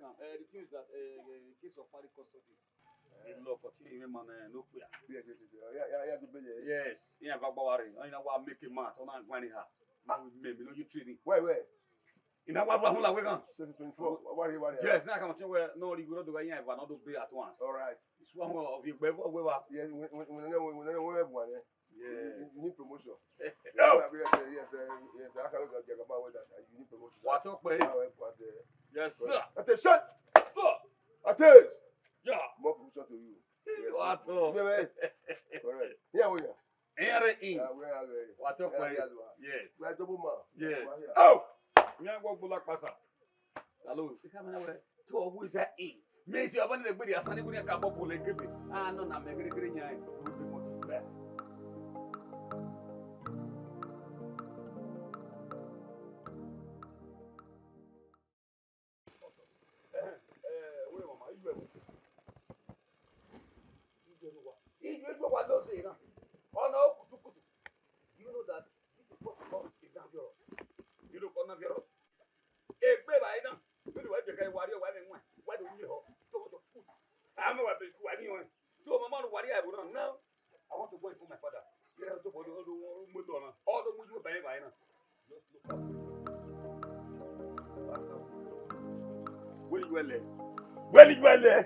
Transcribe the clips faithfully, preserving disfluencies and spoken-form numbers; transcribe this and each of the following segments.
Uh, the thing is that, uh, in case of party custody, the law for team man, uh, no clear. Yes, yes, yes. Yeah, yeah, yeah, good, yeah. Yes, yeah, va gba wa re. I na wa make a match, ọ na gua ni ha. Na we me, me no you training. Where, where? I na wa ba hula we gan. Seven twenty-four. Wa, wa, wa, wa. Yes, na ka mo tin we no ri goro do ga yan va no do be at once. All right. It's one of the be we we wa. Yeah, we, we, we, we, we, we, we, we, we, we, Yeah. You, you need promotion. Oh! Yes, yes, yes, yes, I can't get about with that. You need promotion. Wa tọpẹ. Yes, sir. Attention! Sir! Attention! Yeah. More promotion to you. Wa tọ. Yeah, man. Correct. Yeah, we are. Ẹ re in. Yeah, we are, we are. Wa tọpẹ. Yeah, we are. Yes. We are double man. Yes. We are here. Oh! Mi a gbọ gbola kpasa. Hello. Ika mẹ na wẹ, to always that in. Me si ọba ni le gbede asan ni kuni ka bọ bọọlu egbe. Ah, no, na mẹ gere gere yan. Eh, eh, wait, mama, you were. You were what? You were what those days, huh? Oh, no, kutu, kutu. You know that this is what we call a dangerous. You know coronavirus? Egbe vbe na, vbene uwa biẹka wa rrie, wa mwẹ, wa do miẹn ehọ, tọghọtọ. A ma wa be wa ni ọnrẹn. So, mama, wa rrie ẹvbo na now. I want to go and phone my father. Yeah, to body, all the one, all the one, all the one you buy, buy now. Just look up. Where you were? Where you were?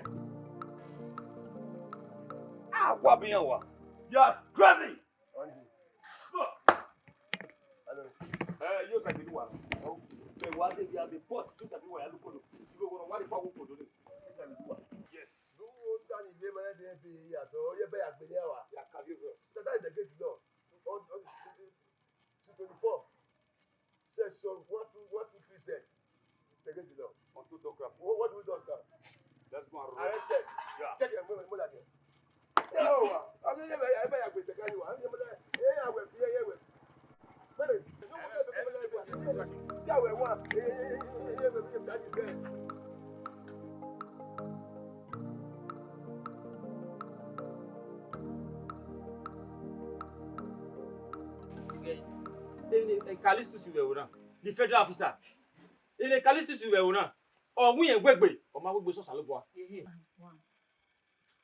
Ah, what be your? You are crazy. Andy. Fuck. Hello. Eh, yo, Sakiluwa. Oh, me wa de ya de pot, tu Sakiluwa ya lu kodo. You go wa de pa wo kodo ni. Sakiluwa. Yes. No, Dani, ye ma de be ya do, ye be ya gbe ya wa. Ya ka bi o. That is the gate law. On, on, twenty-four. Section one two, one two three Z. Segregation. On two dog crap. What, what do we dog crap? Let's go and roll. Arrested. Yeah. Take it, move it, move that here. Yeah, oh, wow. I mean, yeah, yeah, yeah, yeah, yeah, yeah, yeah, yeah, yeah, yeah. Calixtus vbe ẹvbo na, the federal officer. Ene Calixtus vbe ẹvbo na, ọ wu irẹn wegbe, ọ ma wegbe sẹ Osanobua.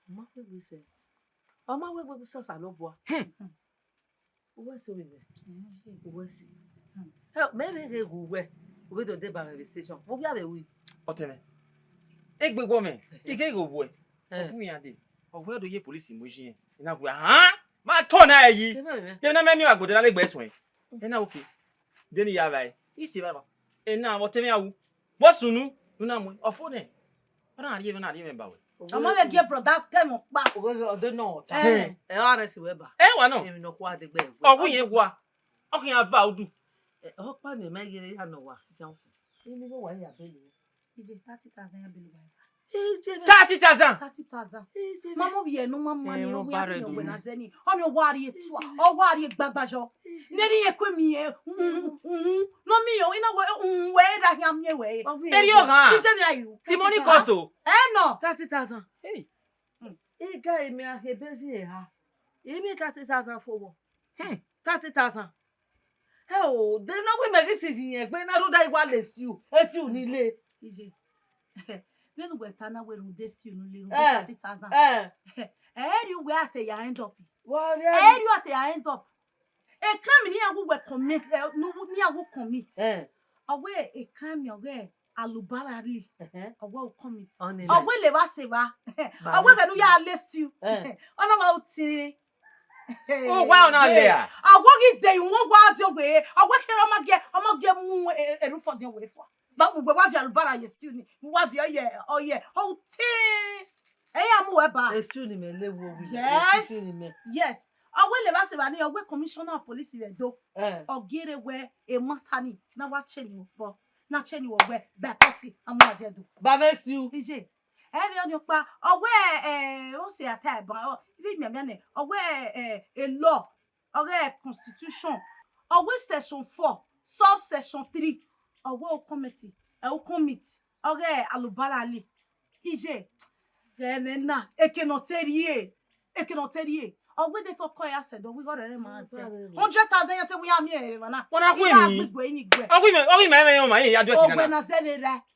Ọ ma wegbe sẹ, ọ ma wegbe sẹ Osanobua. Uwẹ sẹ ovbi mwẹ, uwẹ sẹ. Ẹ, mẹ vbe ghe ghe uwẹ, u vbe do deba mwẹ vbe station. Ovbi a vbe ru. Ọtẹn mwẹ. Egbe wọ mwẹ, I ghe ghe uwẹ. Ọ gu iran dee. Ọ wẹ do ye police mu iye. I na wẹ, ahan! Ma tọ na yi. Kevbe mwẹ. Kevbe na mẹ miẹn vbe agbodẹ na le gbe suẹn. Ena oke. De ne I ya vba ẹre. I si evba. Ena vbe ọtẹn mwẹ a wu. Vbọ sunu, ne u na muẹn. Ọ fo nẹ. Ọ na rhie mwẹ, na rhie mwẹ ba wẹ. Ọ ma vbe gie brother kẹ mwẹ ọkpa. Ọ de nọ ọta. Eh. Ẹ, ọ arrest wẹ ba. Ẹ wa nọ. Emwi ne ọ khua degbe wẹ. Ọ wu yẹn wa. Ọ khian va udu. Ẹ, ọkpa ne ma ghi ya nọ wa sisan usun. Ini gho wa ya bele. Ije thirty thousand ya bele wa eva. Thirty thousand. Thirty thousand. Ma mu vbiẹ ne u ma ma ni ro wia tiọn wẹ na zẹ ni. Ọni ọ wa rrie tua, ọ wa rrie gbagba yọ. Ne erriọ ku emi ye, uhun, uhun. No mi yo, ina wẹ, uhun, wẹ da khian miẹn wẹ. Erriọ ghan. Ije ni ayu. The money cost o. Ẹ nọ. Thirty thousand. Hey. Iga emi a he bezi eha. Imi thirty thousand for what? Hmm. Thirty thousand. Ẹ o, de ne ọ wẹ mẹ ghi si yin egbe na rhunmwuda I wa le stew, e stew ni le. Ije. Vbene uwẹ ta na wẹ rhunmwuda e stew ni le rhunmwuda thirty thousand. Eh. Ẹ ri uwẹ a te ya end up. Wa vbe. Ẹ ri uwẹ a te ya end up. A crime ne iran gu wẹ commit, eh, ne u, ne iran gu commit. Eh. Ọ wẹ a crime ọghe alubara rri. Ẹhẹn. Ọ wẹ u commit. Ọ ni. Ọ wẹ levba sevba. Ọ wẹ ghẹ ne u ya le stew. Eh. Ọ na wa u tiri. Uwa ọna lẹ a? Awọ ghi de iwẹn wa di ogbe, awọ kherhe ọ ma gie, ọ ma gie mu erufọdiọn wẹ fua. Ba ugbe wa viọ arubara ye stew ni, wa viọ ye, ọ ye, ọ te. Ẹ ya mu wẹ ba. Stew ni mẹ le wo wi. Yes. Stew ni mẹ. Yes. Ọ wẹ levba sevba ni, ọ wẹ commissioner of police vbe do. Eh. Ọ gie rre wẹ emata ni, na wa che ni vbe ukpọ. Na che ni vbe ọgbẹ, bẹkọti, a mu wa viẹ do. Ba vbe stew. Ije. Ẹ vbe ọnii ọkpa, ọ wẹ, eh, ọ sẹ a ta ẹban, ọ, ivbi mianmian nẹ, ọ wẹ, eh, a law, ọ ghe constitution, ọ wẹ section four, subsection three, ọ wẹ u commit, ẹ u commit, ọ ghe alubara li. Ije, ghẹ mwẹ na, eke ne ọ te rrie, eke ne ọ te rrie, ọ wẹ de te ọkọ ya sẹ dọ, wẹ igho rẹ ma zẹ. Hundred thousand ya te wẹ ya miẹn ẹre vba na. Wẹ na khu emwi. Igbe ini igbe. Ọ ghi mẹ, ọ ghi mẹ, mẹ, mẹ, ya do ẹki na. Ọ wẹ na zẹ vbe rẹ.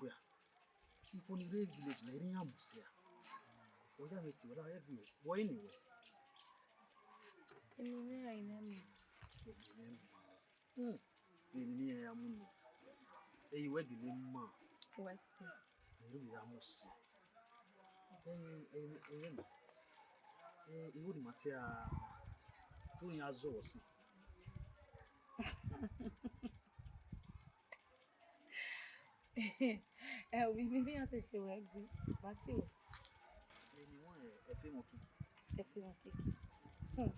wẹẹ, ikhuo ni rre village na, erha iran mu sẹ a. Ọ ya mwẹ tie wẹ, la ẹgbẹe wẹ ọre eni wẹ. Eni mwẹ ọre Inẹma. Eni mwẹ ọre Inẹma. Hmm. Eni ne iran ya mu nẹ, ẹi wẹ gele ma. Wẹ sẹ. Ẹi ru ya mu sẹ. Ẹi, ẹi, ẹi, ẹi na. Ẹi, igho ni ma te a, igho ni a zọ wẹ sẹ. Ẹ, ovbi mwẹ, iran sẹtin wẹ gbe, wa tie wẹ. Eni wẹ ẹfe mwẹ kiki. Ẹfe mwẹ kiki. Hmm.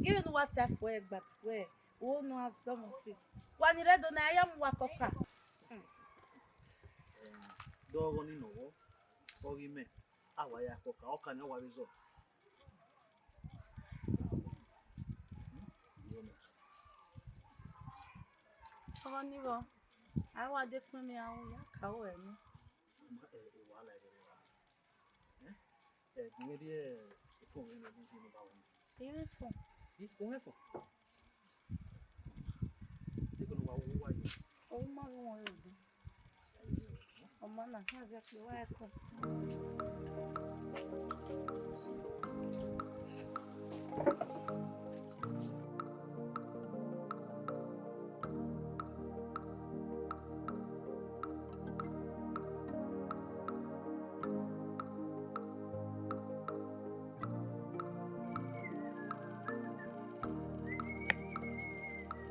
Ghe vbene uwa ta fo ẹre gba wẹ, wo ne a zọ mwẹ sẹ. Wa ni rre do na ya mu wa kọka. Hmm. Ẹ, dọghọ ni nọ wọ, ọ ghi mẹ, a wa ya kọka, ọka ni a wa vbe zọ. Ọmọ ni vbọ, a wa dekun mẹ, a ru ya ka ru ẹre nẹ. Ma, ẹ, ẹ wa la ẹre wa. Ẹ, ẹ, gu mwẹ rhie, ẹ, phone mwẹ ne ọ ghi ne ọ ba wẹ nẹ. Ẹ, phone. Ẹ, o mwẹ phone? Dekun ne wa wo wa yo. O ma wo wọn yo de. Ọmọ na, na zẹ kpe wa ẹkọ.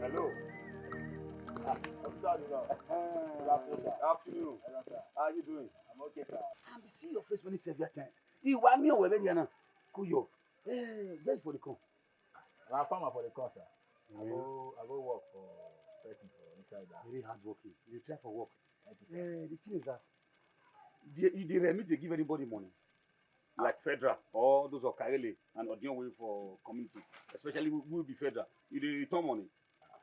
Hello. Ah, officer, you know. Good afternoon, sir. Afternoon. Hello, sir. How you doing? I'm okay, sir. I'm seeing your face many several times. Iwa miẹn wẹ vbe dia na. Kuyo. Eh, where you for the come? Na farmer for the come, sir. I go, I go work for person for inside that. Very hard working. You dey try for work. Thank you, sir. Eh, the thing is that the, you dey remit dey give anybody money, like federal or those Okarele and Odion wey for community, especially we, we be federal. You dey return money.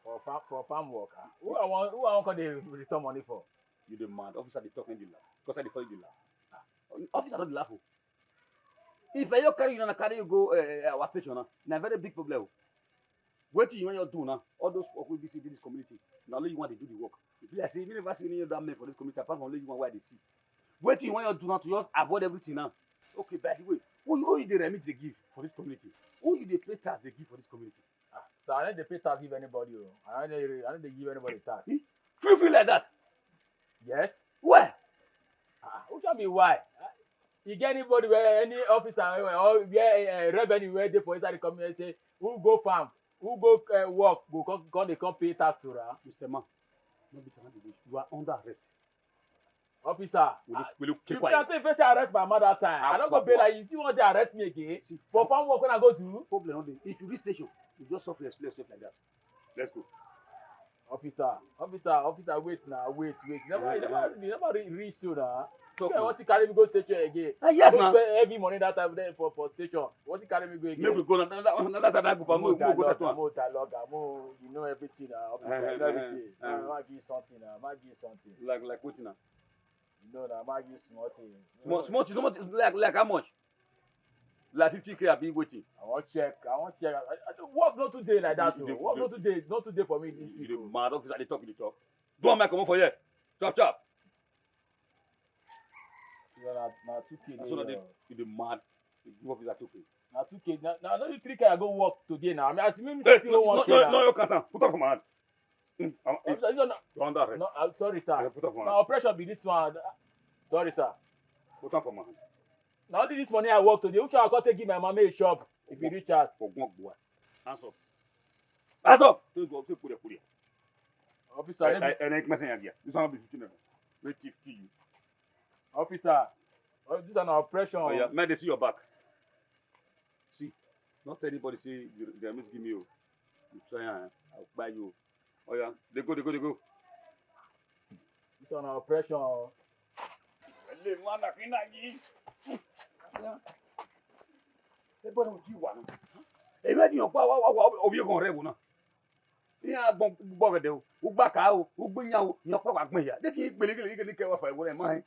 For farm, for farm work, ah. Who I want, who I want call dey return money for? You dey mad. Officer dey talk, no dey laugh. Because I dey follow you dey laugh. Ah, officer no dey laugh o. If I just carry you now, carry you go uh, our station now, na very big problem o. Wetin you wan just do now? All those work wey be say dey this community, na only you wan dey do the work. E be like say you never see any other men for this community apart from only you one wey I dey see. Wetin you wan just do now to just avoid everything now? Okay, by the way, who you, who you dey remit dey give for this community? Who you dey pay tax dey give for this community? Ah, sir, I no dey pay tax give anybody o. I no dey, I no dey give anybody tax. Eh? Free free like that? Yes. Where? Ah, who tell me why? Ah, you get anybody where any officer where, or where uh, revenue where dey for inside the community say who go farm, who go uh, work, go come, come dey come pay tax to her? Mister Man, no be time to waste. You are under arrest. Officer, will you, ah, will you keep you quiet? Feel say if you arrest my mother that time, I no go bail like you. You still want to arrest me again? See, for farm work when I go do? Problem no dey. If you reach station, you just softly explain yourself like that. Let's go. Officer, officer, officer, wait now, wait, wait. You never, you never, you never re- reach so now. Talk. You want to carry me go station again? Ah, yes, now. Pay heavy money that time there for, for station. What you carry me go again? Make we go na, na, na, na, that's another group. Mo dialogue, mo dialogue, mo, you know everything now. Officer, you know everything. Uh, uh, uh. Ma give you something now. Ma give you something. Like, like what now? You know now. Ma give you small thing. Small, small thing, small thing. Like, like how much? Like fifty K, I be waiting. I want check. I want check. I, I, work not today like that. Work not today. Not today for me. This week. You dey mad? Officer dey talk, you dey talk. Don't make come for here. Chop, chop. So na, na two K. So na dey, you dey mad? You give officer two K. Na two K. Na, na only three K I go work today now. I mean, as me, me still no one K. No, no, no, you can't. Put off my hand. Mm, I'm, I'm, I'm, no, no, I'm sorry, sir. Yeah, put off my hand. Na operation be this one. Sorry, sir. Put off my hand. Na only this money I work today. Which one I go take give my mama a shop if you reach out? Ogun Ogbuwa. Hands up. Hands up. Take go, take put there, put there. Officer, I, I, I, I, this one be fifteen naira. Wait, thief kill you. Officer, oh, this is an operation. Oh, yeah, man, they see your back. See, not anybody say you, they must give me you. You try and I'll buy you. Oh, yeah, they go, they go, they go. This is an operation. Hey, but don't you want? Hey, where do you go? What, what, what, what, what, what, what, Iran agbọn gbọghẹdẹ o, ugbaka o, ugbiyan o, yan ọkpa wa gbẹn ya. De ti gbele gele gele kẹ wa fa ẹwọrẹ ma hẹn.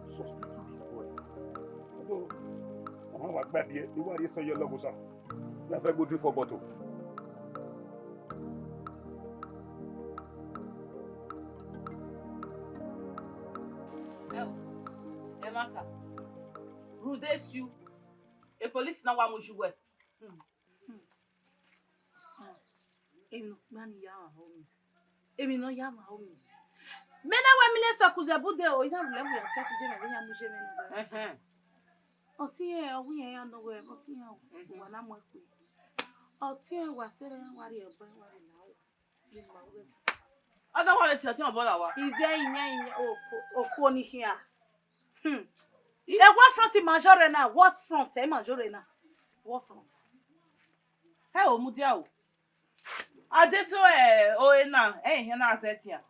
Suspecting this boy. Ọmọ wa gba biẹ, iwa rhie sọ yọ lọgọ sa. Ya fẹ go drink four bottle. Ẹ o, ẹ ma ta. Rude stew. E police na wa mu ju wẹ. Hmm. Hmm. Emwi ne ọ gba ni ya mwa ho mi. Emwi ne ọ ya mwa ho mi. Mẹ na wẹ mi ne sọkuzẹ bude o, iran rhulẹ mu ya te ọtẹn ye mẹ, vbe iran mu ye mẹ nẹ. Ẹhẹn. Ọtẹn ọ wẹ iran ya nọ wẹ, ọtẹn o, wa na mu ẹkue. Ọtẹn wa sẹrẹ wa rhie ẹbọ, wa rhie la uwa. Ọ da wa vbe si ọtẹn ọbọ la wa. Izẹ iyẹn iyẹn, okuo ni khian. Hmm. E what front ma jọ rre na? What front ẹ ma jọ rre na? What front? Ẹ o, mudia o. Adeso, eh, ore na, eh, ihe na zẹ tian.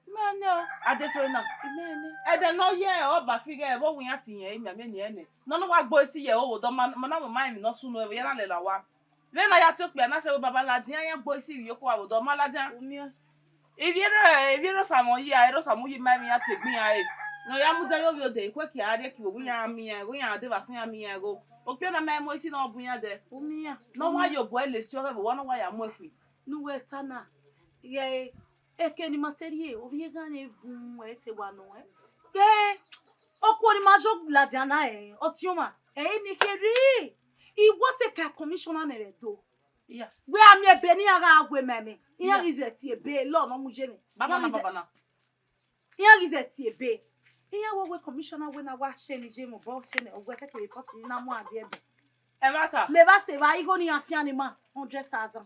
Mẹ nẹ o. Adeso na. Mẹ nẹ. Ẹdẹ ne ọ ye ọba fighe vbe owu iran ti yẹn, emianmian ni ẹnẹ. Nọ ne wa gbe esi ye owo dọ ma, ma na ma emwi ne ọ sunu ẹvbo ya na lẹla wa. Vbene a ya tie okpia na sẹ vbe baba ladian, iran gbe esi vbe iyoko aro dọ ma ladian. Umiẹn. Ivbi erha, ivbi erha Osamẹ yi a, erha Osamẹ yi ma emwi iran tie egbe iran re. Ne ọ ya mudia ye ovbi odẹ, ikhuẹki a rhie ki vbe iran miẹn, vbe iran dee vbe asọn iran miẹn igho. Okpia na ma mu esi ne ọ bu iran dẹ. Umiẹn. Ne ọ wa ye obọ ẹre lesi ọghe vbe owa ne ọ wa ya mu ẹkhui. Ne uwẹ ta na, ghẹ eke ne ima te rhie, ovbi eghan ne vun ẹ te wa nọ ẹ. Ghẹ okuo ne ima jọ ladian na ẹ, ọtiọnmwa, ẹ i ni kherhe. I wa te ka commissioner nẹ vbe do. Iya. Wẹ a miẹn ebe ne iran gha gue mẹ mẹ, iran ghi zẹ tie ebe, lọ ne ọ mu ye mẹ. Baba na, baba na. Iran ghi zẹ tie ebe. Iran wẹ wẹ commissioner wẹ na wa share ne iye mobọ share ne ọwẹ kẹkẹ report ni na mu a die ẹdẹ. Ẹmwata. Levba sẹ evba igho ne iran fian ni ma hundred thousand.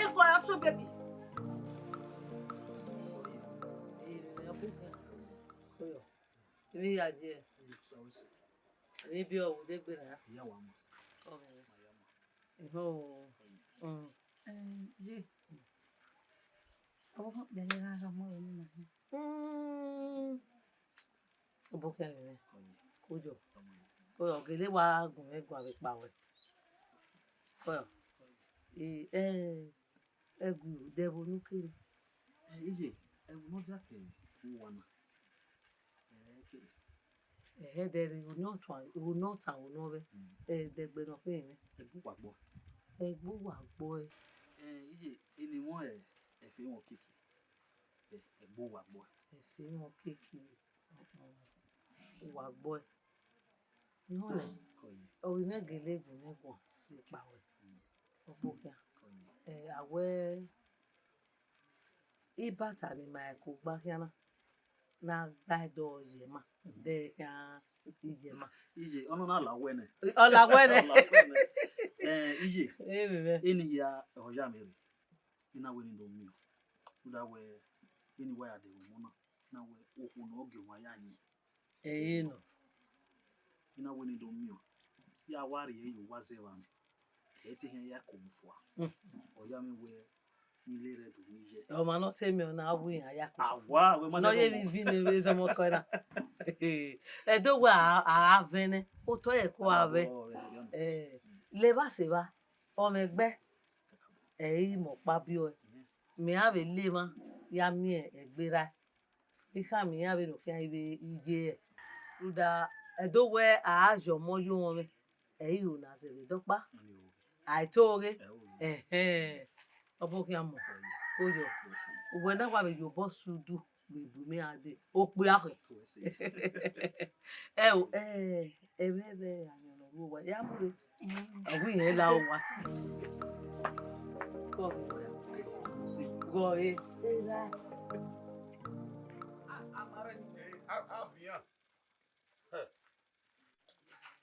Ekhọe, I swear, baby. Emwi ya ye, emwi biẹ ọ vbe odegbe na. Ọ vbe. Ehọ. Mm. Eh, ye. Ọvbokhan kpia ne I gha gha mu aro ni na. Mm. Ọvbokhan mwẹ. Koyo. Koyo, gele wa gu mwẹ guan vbe kpa wẹ. Koyo. Eh, eh, ẹgu, de ẹvbo ne u kere? Eh, iye, ẹvbo ne ọ dia ke uwa na. Eh, kere. Ẹhẹ, de ẹre, unu ọtan, unu ọtan, unu ọvbe. Mm. Eh, de ẹgbẹ ne ọ kere mwẹ. Ẹgbe uwa gbọ. Ẹgbe uwa gbọ ẹ. Eh, iye, eni wọn ẹ, ẹfe wọn keke. Eh, ẹgbe uwa gbọ ẹ. Ẹfe wọn keke. Uwa gbọ ẹ. Ihọnẹ, ọ vbe mwẹ gele gu mwẹ guan vbe kpa wẹ. Ọvbokhan. Eh, a wẹ ibata ne ima ko gba khian na, na gba ẹdọ ye ma, de khian iye ma. Iye, ọnọ na la wẹ nẹ. Ọ la wẹ nẹ. Ọ la wẹ nẹ. Eh, iye. Eni hia, ọ ya mẹ rre. I na wẹ ne I do miẹn. Rhunmwuda wẹ, eni wa ya dẹ ọmọ na, na wẹ okhuo ne ọ gie owa ya yin. Ẹre nọ. I na wẹ ne I do miẹn. Ya wa rhie ye uwa zẹ vbe amẹ. Ẹ i te hia ya ko mu fua. Mm. Ọ ya mwẹ wẹ, ne I le rre do ni ye. Ọmwa ne ọ te miẹn ọna, a wẹ iran ya ko mu fua. Awa, wẹ ma ne ọ ye vbe ivi ne vbe zọmọ kọ na. Ẹdẹ wẹ a, a vẹn nẹ, otọ ẹre ko a vẹ. Ẹ, levba sẹ evba, ọ mwẹ ẹgbẹ, ẹ i re imẹ ọkpa biẹ ọe. Mẹ ra vbe le emwa ya miẹn ẹgbe rae. I khama iran vbene ọ khian vbe iye ẹre. Rhunmwuda, ẹdẹ wẹ a ye ọmọ ye ohẹn mwẹ, ẹ i ro ne a zẹ vbe dọkpa. A i to ghe. Ẹhẹn. Ọvbokhan mọ. Koyo. Uwẹ na wa vbe ye obọ sudu vbe bu mẹ gha dee. Okpia khẹ. Ẹ o, ẹ, ẹmwẹ vbe ayọn ne ọ ru owa, ya mu rre. Ọ wẹ irẹn la owa ta. Gọ, gọ, e.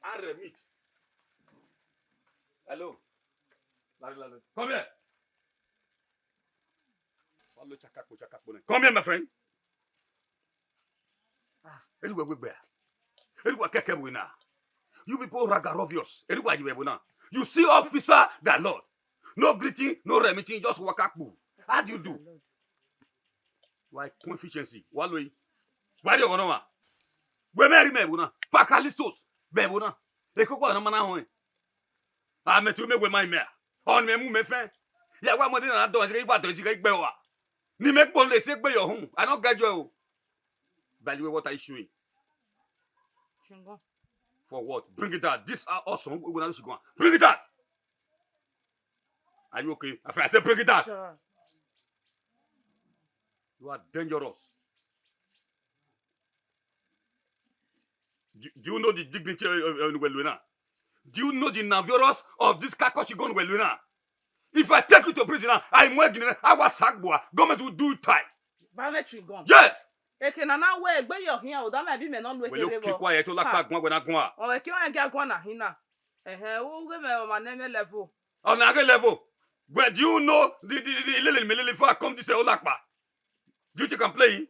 Arrest meet. Hello. Lale, lale. Come here. Wa lo chakakpo, chakakpo nẹ. Come here, my friend. Ah, eruwa wegbe. Eruwa kẹkẹ vbe na. You people raga obvious. Eruwa yi vbe na. You see officer, the Lord. No greeting, no remitting, just waka kpu. How do you do? Wa kun efficiency. Wa lo yi. Wa ri ọghọ nọ ma. Wẹ mẹ rhie mẹ vbe na. Pakalistos. Mẹ vbe na. Ekokpa na ma na họn. A mẹ tu mẹ wẹ ma mẹ a. Ọ ni mẹ mu mẹ fẹn. Ya wa mọ de na dọ ẹzẹ, wa dọ ẹzẹ gbe wa. Ni mẹ kpo le se gbe yọ hun. I don't get you. By the way, what are you showing? Chewing gum. For what? Bring it out. This are awesome. We gonna go. Bring it out. Are you okay? I say, bring it out. Sure. You are dangerous. Do, do you know the dignity of, of, of Weluena? Do you know the naviorous of this Kakoshi gun Weluena? If I take you to prison now, I mwe gine, I was sacked, boy. Government will do time. Ba mẹ chewing gum. Yes. Eke na na wẹ egbe yọ khian o, da mẹ bi mẹ nọ nu. Will you keep quiet? Olakpa guan wẹ na guan. Ọ ke wan ga guan na hin na. Ẹhẹn, u ghe mẹ ọmwa ne mẹ level. Ọna ghe level. But do you know the, the, the, the lele me lele before I come this, eh, Olakpa? Do you think I'm playing?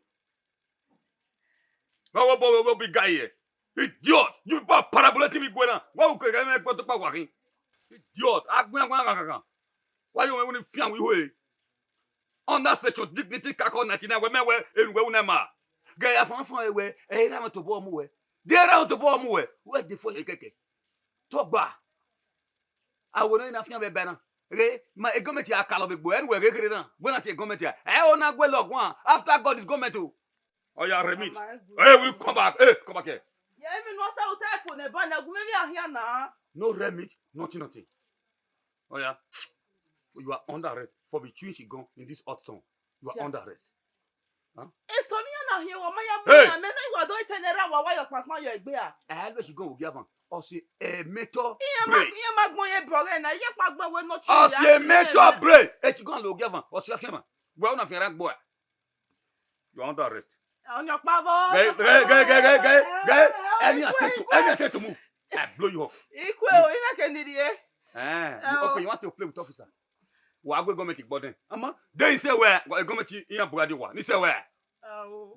Ọwọ bọ wẹ obi ga yẹ. Idiot, you people are parabolating me going on. Wa u kẹkẹ mẹ kpọtọ kpa wa khin. Idiot, agbọn agbọn ghan ghan ghan. Wa yo mẹ wuni fian wi hue. Under section dignity kakọ ninety-nine wẹ mẹ wẹ enu wẹ una ma. Gẹ ya fan fan wẹ, ẹ ra mẹ to bo mu wẹ. De ra mẹ to bo mu wẹ. Wẹ de fo ye kẹkẹ. Tọgba. Awo na fian vbe ẹbẹ na. Ghe ma e gọọmenti a kalọ vbe egbe ẹre wẹ ghe kherhe na. Wẹ na tie gọọmenti a. Ẹ o na guẹ lọ guan. After God is government o. Oya remit. Hey, will you come back? Hey, come back here. Yeah, even not out there for the ban. Gu me via here na. No remit, nothing, nothing. Oya. You are under arrest for between Shigon in this hot sun. You are under arrest. Huh? Esto ni na hiẹ wa ma ya mu na me na iwa do itene ra wa wa yo kpakpan yo egbe a. Eh, lo Shigon wo giavan. Ọse emetọ bre. Iye ma gbọn ye bọ ghe na, iye kpa gbọn we no chi. Ọse emetọ bre. E Shigon lo giavan. Ọse afian ma. Wẹ una fian ra gbo a. You are under arrest. Ọni ọkpa vọ. Ghe, ghe, ghe, ghe, ghe, ghe, ghe. Any attempt to, any attempt to move, I blow you off. Ikwe o, ime ke ni rie. Eh, you, okay, you want to play with officer? Wa gbe government gbọdẹn. Ama, de ise wẹ, government iyan bugadi wa. Ni se wẹ.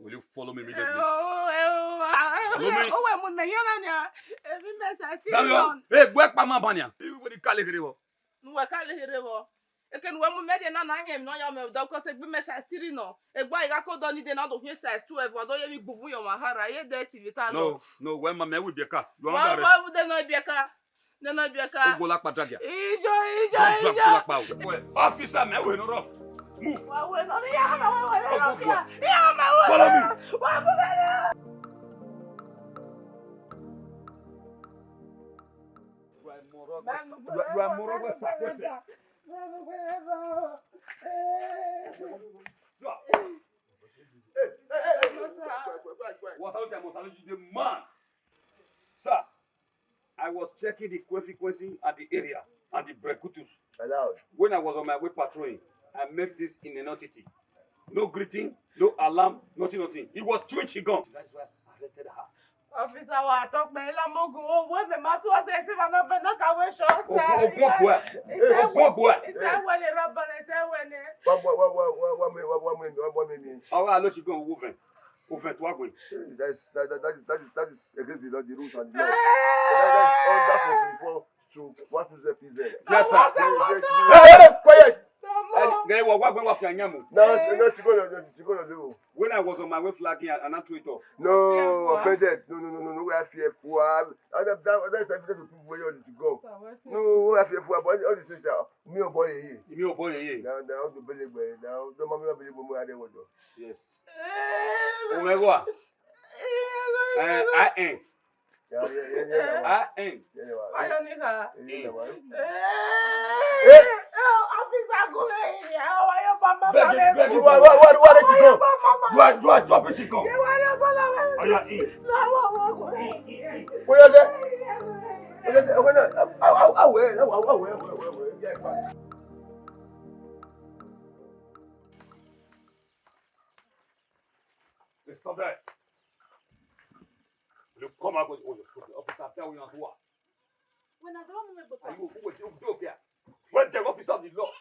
Will you follow me immediately? Follow me. O wẹ mu mẹ yọ na nia. Ebi mẹ sa si. Damian, e gbe kpa ma ba nia. Iwe ni kale ghere vbọ. Nu wẹ kale ghere vbọ. Eke ne uwẹ mu mẹ rhie na na, rẹn emwi ne ọ ya mẹ, because egbe mẹ size three nọ. Egbe a i gha ke odọ ni de na do khian size twelve, wa do ye vbe igbuvun ye ọmwa hara, ye dẹ ti vbe ta nọ. No, no, wẹ ma mẹ wi biẹka. You are under arrest. Wa de nọ ibiẹka. De nọ ibiẹka. Ogwo lakpa drag ya. Ijo, ijo, ijo. Drag, drag, lakpa o. Officer, mẹ wẹ no rough. Move. Wa wẹ no ya ma wẹ wẹ. Follow me. Wa mu mẹ. You are more of a, you are, you are more of a sacrifice. What's up, what's up, you the man? Sir, I was checking the frequency at the area and the Brekutus. When I was on my way patrolling, I met this in a nonentity. No greeting, no alarm, nothing, nothing. It was twin Shigon. That is why I arrested her. Officer wa tọkpẹ la mogun o, wo mẹ ma tu ọsẹ ẹse ma nọ bẹ nọ ka wẹ sọ ọsẹ. Ogun ọgbọ ẹ. Ogun ọgbọ ẹ. Isẹ wẹlẹ rọbọ, isẹ wẹlẹ. Wa wa wa wa wa wa mi wa wa mi wa wa mi mi. Ọgha lo Shigon wo vẹn. Wo vẹn tu agbọn. That is, that, that, that is, that is, that is against the law, the rules and the law. But that, that is under forty-four to one two zero P Z. Yes, sir. Hey, hey, hey, quiet. Gẹ wa wa gbe wa fi anyan mu. No, no, ti go, no, ti go, no. When I was on my way flagging, I, I now threw it off. No, offended. No, no, no, no, no, we are fearful. Ah, that, that, that's evidence to prove where you need to go. No, we are fearful. But all the things are, mi ò bọ yeye. Mi ò bọ yeye. Now, now, the belly boy. Now, the mommy belly boy, I don't want to. Yes. Omegua. Eh, I am. Yeah, yeah, yeah, yeah, yeah. I am. Yeah, yeah, yeah. Why you need her? Yeah, yeah, yeah. Eh, officer, go away. How are you, Bamba? Beg you, beg you. Why, why, why, why did you go? You are, you are dropping Shigon. Oh, yeah, eat. What is that? What is that? What is that? Ow, ow, ow, wait, ow, ow, ow, wait, wait, wait, wait. Yeah, fine. Stop that. You come out with, with, with the officer, tell you what. Wẹ na zẹ wa mu mwẹ gbe. Are you, who was you, you there? Where the officer of the law?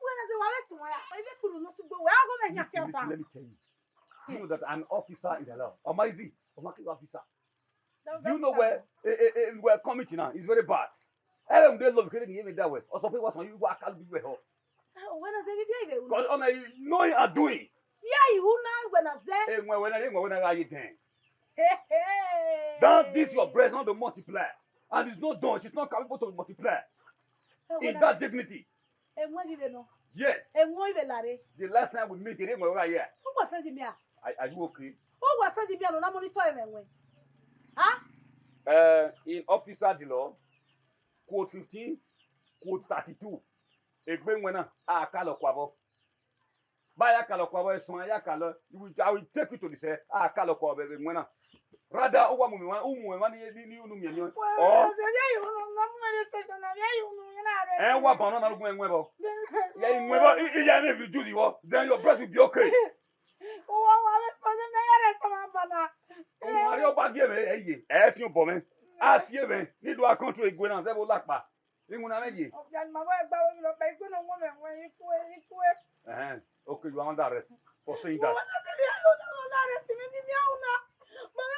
Wẹ na zẹ wa vbe sunu ya. Ebe kuru no sugbo wẹ, a gho mẹ hian. Listen, listen, let me tell you. You know that I'm officer in the law. Am I easy? Am I officer? Do you know where, eh, eh, eh, where committee now is very bad? Ẹ vbe mu de love kere ni ye vbe da wẹ. Ọ sọ pé wa sọ yìí wa kalu bi wẹ họ. Wẹ na zẹ vbe ibiẹ ivbe unu. Because ọna, you know you are doing. Ya ihu na wẹ na zẹ. Enwẹ wẹ na, enwẹ wẹ na gha ye dẹn. Hey, hey. That this your breast not to multiply. And it's not done. She's not capable to multiply. In that dignity. Enwẹ ghi vbe nọ. Yes. Enwẹ ivbe lare. The last time we meet, you didn't go here. Who was friend me? Are, are you okay? Who was friend me? No, na monitor him enwẹ. Huh? Uh, in officer the law, quote fifteen, quote thirty-two. Egbe wẹ na, a ka lọ kua vbọ. Ba ya ka lọ kua vbọ, ẹsuẹn ya ka lọ, you will, I will take you to the cell. A ka lọ kua vbe wẹ na. Rather, u wa mu mwẹ, u mu mwẹ ni, ni, ni unu miẹn miẹn. Ọ. Ẹ wa ban na na gun ẹwẹn vbọ. Ya i wẹn vbọ, i, i ya ne reduce vbọ. Then your breast will be okay. Uwa wa vbe sọ ne ya rẹ sọ ma ban na. Uwa rẹ ọba gie vbe ẹ ye. Ẹ ti obọ mwẹ. A tie mwẹ, ni do a control egbe na, zẹ vbe lakpa. Iwinna mwẹ ye. Ọvian ma wa gba wẹ vbe ọkpa, igbe na wọn mwẹ wẹ ikue, ikue. Ẹhẹn. Okay, you are under arrest for saying that. Wẹ na zẹ vbe ya lo na, na arrest mi, ni mi a una. Ma vbe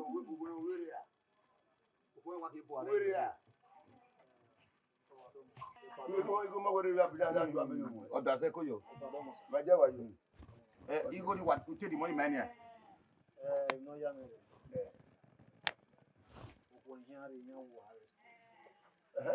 Uwere a. Uwere a. Igho ma wẹrẹ gha bi da da du abẹ yo. Ọ dasẹ ko yo. Ma jẹ wa yo. Ẹ, igho ni wa, u te di mọni ma nian. Ẹ, nọ ya mẹ. Okhuo iran rre, iran wo arrest. Ẹhẹ.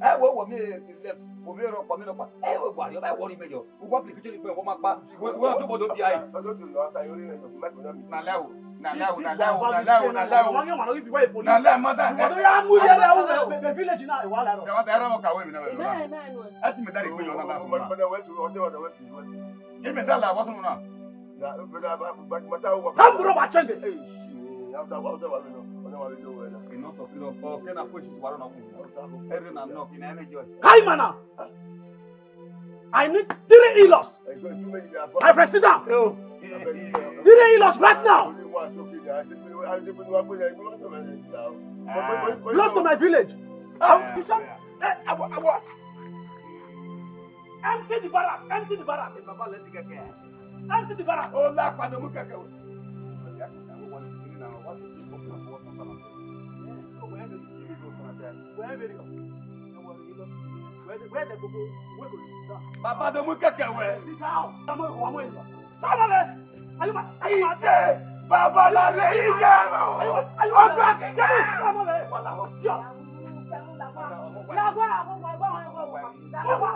Ẹ wo, wo mi left, wo mi rọ kpa, mi rọ kpa. Ẹ wo, wa yo, ẹ wo ri me yo. Wo application ni pe wo ma kpa. Wo, wo to bodo bi ai. Na lẹ o, na lẹ o, na lẹ o, na lẹ o, na lẹ o. Na lẹ ma da. Ìwọ tó yà mú yẹrẹ o, bẹ, bẹ village náà, ìwà lẹ rọ. Ẹ wá da, ẹ rọ mọ kàwé mi náà. Ẹ ti mi dárí pé yọ náà bá fún wa. Emi da la vbọ sunu na. Come, bro, wa change. Enough of it. Okay, na fo Jesus waro na. Every na knock in any joy. Kaimana. I need three in-laws. My friend, sit down. Three in-laws right now. Close to my village. Ah. Empty the barrack, empty the barrack. Baba, let's get there. Empty the barrack. Oh, la pa do mu kẹkẹ wẹ. Baba, do mu kẹkẹ wẹ. Sit down. Come on, come on. Come on, man. Ayuba, Ayuba. Ije, baba la le ije. Ayuba, Ayuba. Ọgbà kẹkẹ. Come on, man. Wala ho. Sure. Lagwa, lagwa, lagwa, lagwa, lagwa.